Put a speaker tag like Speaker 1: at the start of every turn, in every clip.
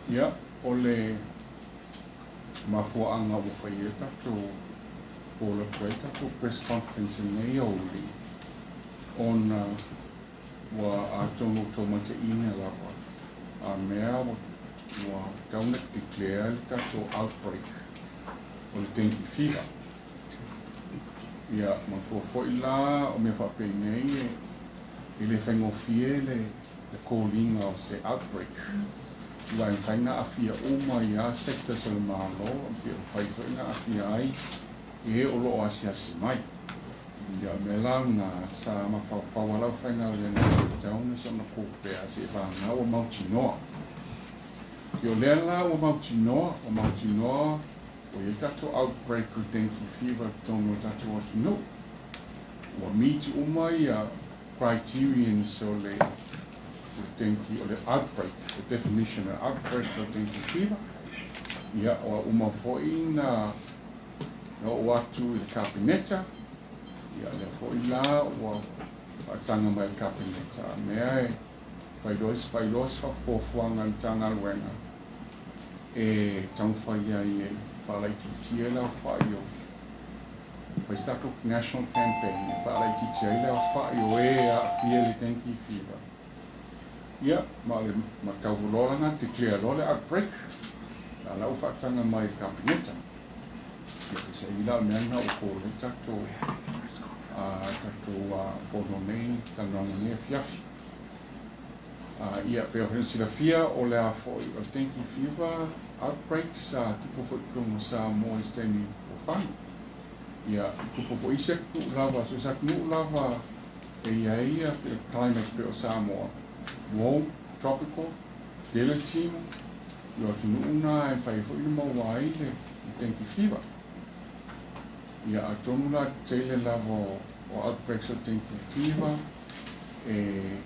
Speaker 1: Ia, o le mafuaaga ua fai ai le tatou call atu ai le tatou press conference i lenei aoauli, ona ua atonu ua outou mataina lava a mea ua tatau ona declare le tatou outbreak o le dengue fever. Ia, manatua foi la o mea faapenei e le faigofie le call-ina o se outbreak, aua e mafai ona aafia uma ai lava sectors o le Malo, e mafai foi ona aafia ai e o lo o asiasi mai. Ia, o le mea la lena sa mafaufau lava le aufaigaluega e tatau ona soona call pea seivagana ua mautinoa. Ia, o lea la ua mautinoa, ua mautinoa ua i ai le tatou outbreak o le dengue fever i totonu o le tatou atunuu. Ua meet uma ia criterions o le dengue, o le outbreak, the definition of outbreak o dengue fever. Ia, ua uma foi na oo atu i le Kapeneta. Ia, lea foi la ua faataga mai le Kapeneta a mea e fai loa se fuafuaga a le Matagaluega e taumafai ai e faalaitiitia le aofai o fai se tatou national campaign e faalaitiitia ai le aofai o e aafia i le dengue fever. Ia, ma o le matau loa la na declare loa le outbreak a la ua faataga mai le Kapeneta. Ia, peiseai la o le mea lena ua call ai tatou fono nei, talanoaga nei afiafi. Ia, pei ona silafia o le a foi o le dengue fever outbreaks sa tupu foi i totonu o Samoa i se taimi ua fano. Ia, tupu foi isi atunuu lava, so se atunuu lava e i ai le climate pei o Samoa, warm, tropical, tele le timu, i o atunuu na e mafai foi ona maua ai le dengue fever. Ia, atonu la tele lava o outbreaks o dengue fever e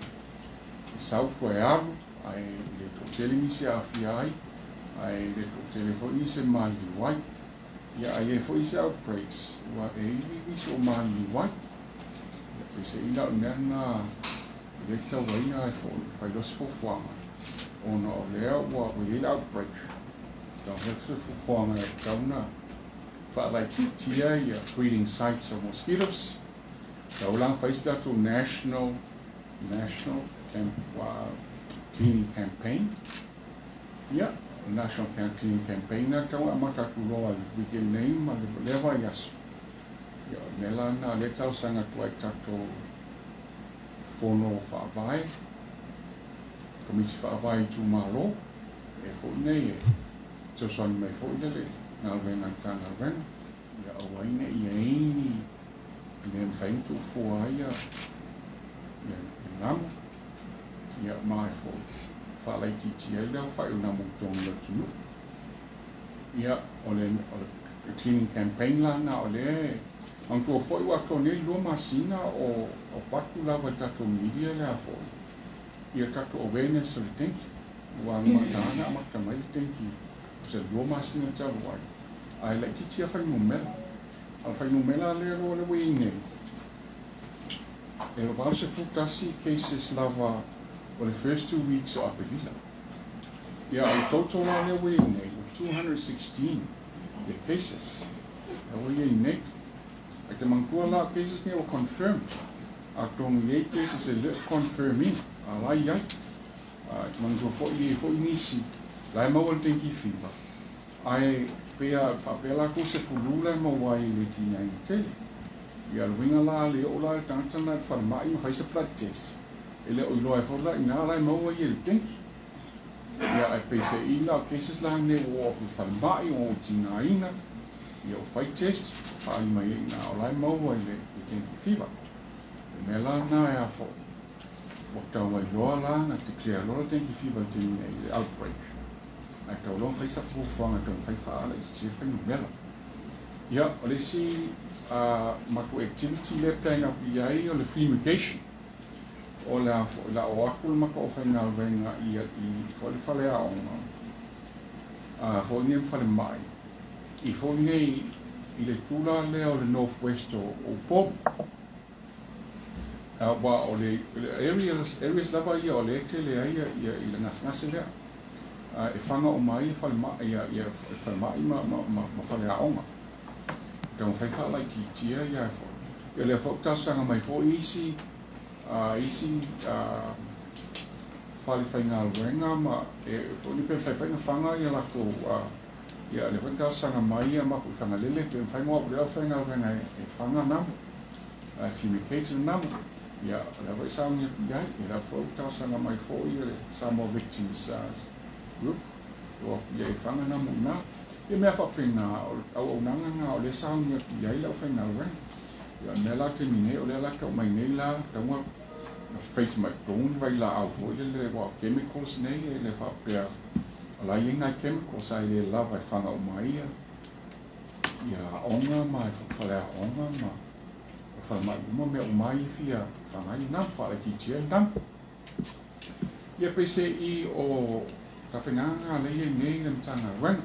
Speaker 1: sau toe alu, ae le toatele nisi e aafia ai, ae le toatele foi nisi e maliliu ai. Ia, ae i ai foi isi outbreaks ua e i nisi o maliliu ai. Ia, peiseai la o le mea lena e le tatau ai na fai loa se fuafuaga, ona o lea ua i ai le outbreak. Tatau foi se fuafuaga e tatau ona faalaitiitia ia breeding sites o mosquitoes. Tatau la ona fai se tatou national cleaning campaign. Ia, national cleaning campaign na tatau ona amata atu loa i le weekend nei ma lea vaiaso. Ia, o le mea la lena lea e talosaga atu ai i tatou fono faavae, komiti faavae itumalo, e foi nei e fesoasoani mai foi le galuega a le Matagaluega, ia aua ai ne i ai ni mea e mafai ona tuufua ai ia namu, ia ma e foi faalaitiitia ai le aofai o namu i totonu o le atunuu. Ia, o le cleaning campaign la na o lea manatua foi ua atoa nei 2 masina o avatu lava i tatou media lea foi ia tatou awareness o le dengue. Ua amata na amata mai le dengue o se 2 masina talu ai, ae laitiiti lava fuainumera. A o le fuainumera lea loa le ua i ai nei, e 81 cases lava o le first 2 weeks o Aperila. Ia, o le total la lea ua i ai nei, ua 216 ia cases lea ua i ai nei. Ae te manatua la o cases nei ua confirmed, atonu i ai cases e le o confirm ina, a la i ai. E te manatua foi i ai foi nisi la e maua le dengue fever, ae pea faapea latou se flu la e maua ai i le tigaina tele. Ia, le uiga la le oo la le tagata na i le falemai ma fai se blood test, e le o iloa ai foi la i la e maua ia le dengue. Ia, ae peiseai la o cases la nei ua oo atu i le falemai ua tigaina, ia ua fai test, faaali mai ai ina o la e maua i le dengue fever. O le mea la lena e a foi ua tau ai loa la na declare loa le dengue fever i le taimi nei, le outbreak, ae tau loa fai sa fuafuaga e taumafai faalaitiitia fuainumera. Ia, o le isi matou activity lea plan atu i ai o le fumigation. O le a foi la o atu le matou aufaigaluega i foi le faleaoga a foi nei ma falemai i foi nei i le tula lea o le north west o Upolu. Aua o le areas lava ia o lea e tele ai ia i le gasegase lea. E faga uma ai falemai, ia falemai ma faleaoga. E taumafai faalaitiitia ia foi. Ia lea foi ua talosaga mai foi isi fale faigaluega ma e foi ni pe mafai foi ona faga ia latou ia lea foi na talosaga mai ia matou i Fagalele pe mafai ona o atu le aufaigaluega e faga namu, e fumigate le namu. Ia o lea foi sauni atu i ai. Ia lea foi ua talosaga mai foi le Samoa Victims Group o atu i ai e faga namu i ina. Ia mea faapena, o le auaunaga lena o lea e sauni atu i ai le aufaigaluega. Ia o le mea la taimi nei, o lea la tau mai nei la, tau na freight mai totonu ni vailaau foi lele aua o chemicals nei e le faapea o la e i ai nai chemicals ae le lava e faga uma ai ia aoga ma faleaoga ma falemai uma mea uma ai e fia faga ai le namu, faalaitiitia ai le namu. Ia peiseai o tapenaga lea e i ai nei le Matagaluega,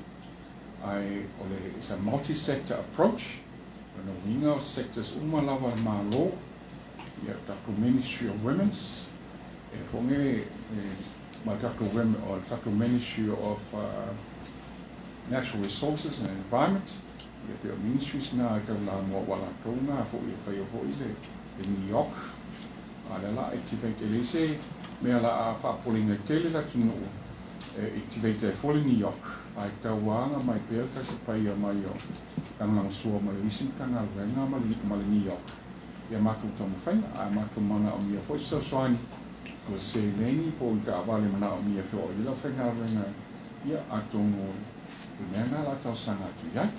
Speaker 1: ae o le it's a multi-sector approach. O lona uiga o sectors uma lava a le Malo, ia tatou Ministry of Women's, e foge ma le tatou o le tatou Ministry of Natural Resources and Environment, ia pei o ministries na e taulamua aua latou na foi e faia foi le NEOC, a o lea o le a activate. E leai se mea o le a faapopoleina ai tele le atunuu e activate ai foi le NEOC, ae tauaga mai pea le tasipaia mai o lagolagosua mai o isi Matagaluega ma le NEOC ia matou taumafaiga. Ae matou manaomia foi se fesoasoani o se seleni po o ni taavale manaomia e feoai ai le aufaigaluega, ia atonu o le mea lena o le a talosaga atu i ai.